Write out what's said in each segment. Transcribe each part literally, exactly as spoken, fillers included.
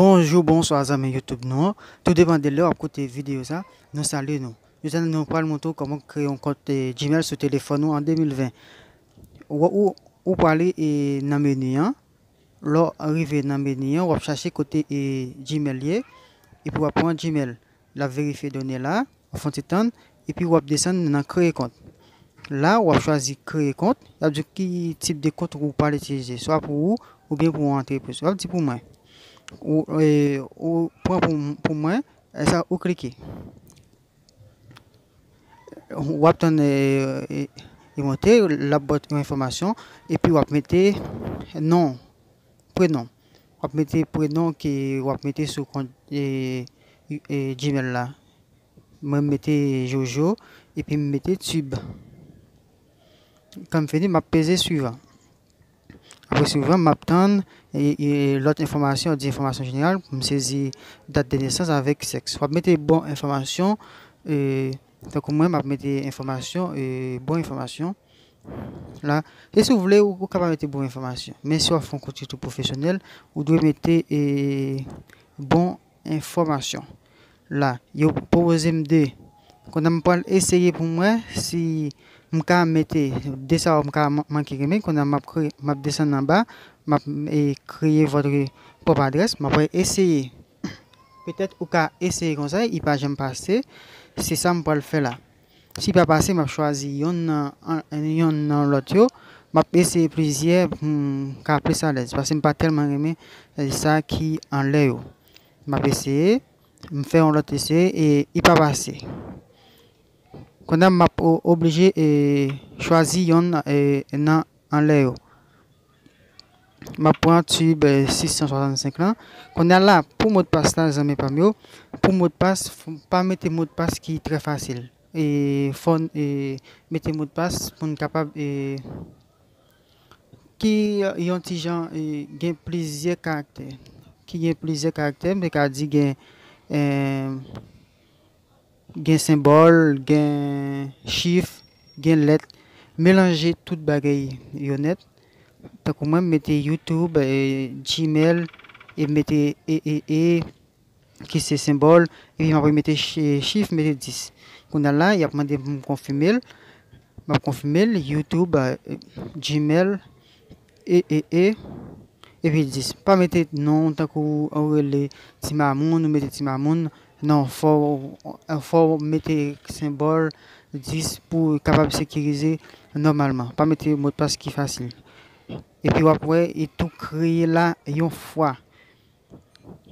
Bonjou, bonswa zanmi YouTube nou an. Tou depann de lè w ap koute videyo sa, nou salye nou. Jodi a nou pral montre w kòman kreye yon kont, eh, Gmail sou telefòn ou an de mil ven. Ou, ou, ou prale, eh, nan meni an. Lè w rive nan meni an, w ap chache kote, eh, Gmail ye, epi w ap pran Gmail. L ap verifye done la, w ap fè yon ti tann, epi w ap desann nan kreye kont. La, w ap chwazi kreye kont, l ap di w ki tip de kont ou pral itilize, swa pou ou oubyen pou yon antrepriz. W ap di pou mwen. Ou, eh, ou pran pou, pou mwen, e sa, ou klike. W ap tann, eh, eh, li monte, l ap ba w yon enfòmasyon, epi w ap mete non, prenon. W ap mete prenon ke w ap mete sou kont, eh, eh, Gmail la. Mwen, m mete Jojo, epi m mete Tube. Kan m fini, m ap peze suivant. Apre suivant, m ap tann, e, e, lòt enfòmasyon, di enfòmasyon jeneral, pou m sezi dat de nesans avèk sèks. W ap mete bon enfòmasyon, e, tankou mwen, m ap mete enfòmasyon, e, bon enfòmasyon. La, e si w vle, ou, ou kapab mete bon enfòmasyon. Men si w ap fè yon kont YouTube pwofesyonèl, ou dwe mete, e, bon enfòmasyon. La, yo pwopoze m de. Kounye a m pral eseye pou m wè si m ka mete de sa yo m ka man-, manke renmen. Kounye a m ap kreye, m ap desann anba, m ap, e, kreye votre propre adresse. M ap eseye. Petèt ou ka eseye konsa, li pa janm pase. Se sa m pral fè la. Si pa pase, m ap chwazi yonn nan, an, yonn nan lòt yo. M ap eseye plizyè pou m ka plis alèz, paske m pa tèlman renmen, e, sa ki anlè yo. M ap eseye, m fè yon lòt eseye, e li pa pase. Kounye a, m ap o-, oblije, e, chwazi yonn, e, nan anlè yo. M ap pran Tube, eh, sis san swasannsenk lan. Kounye a la, pou modpas la, zanmi pa m yo, pou modpas, f-, pa mete modpas ki trè fasil. E fò n, e, mete modpas pou n kapab, e, ki yon ti jan, e, gen plizyè karaktè. Ki gen plizyè karaktè, m te ka di gen, eh, gen senbòl, gen chif, gen lèt, melanje tout bagay yo nèt. Tankou mwen, m mete YouTube, e, Gmail, e m mete e, e, e, ki se senbòl, epi m apre mete chi-, chif, mete dis. Kounye a la, y ap mande m pou m konfime l. M ap konfime l, YouTube, e, Gmail, e, e, e, epi dis. Pa mete non tankou ou rele Ti Mamoun, ou mete Ti Mamoun. Non, fò, fò w mete senbòl dis pou kapab sekirize nòmalman. Pa mete modpas ki fasil. Epi w ap wè, e tou kreye la yon fwa.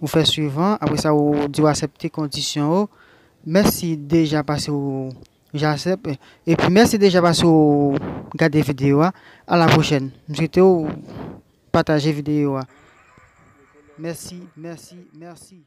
Ou fè suivant, apre sa ou di w aksepte kondisyon yo. Mèsi deja paske ou j'accepte. Epi mèsi deja paske ou gade videyo a. A la pwochèn. M swete w pataje videyo a. Mèsi, mèsi, mèsi.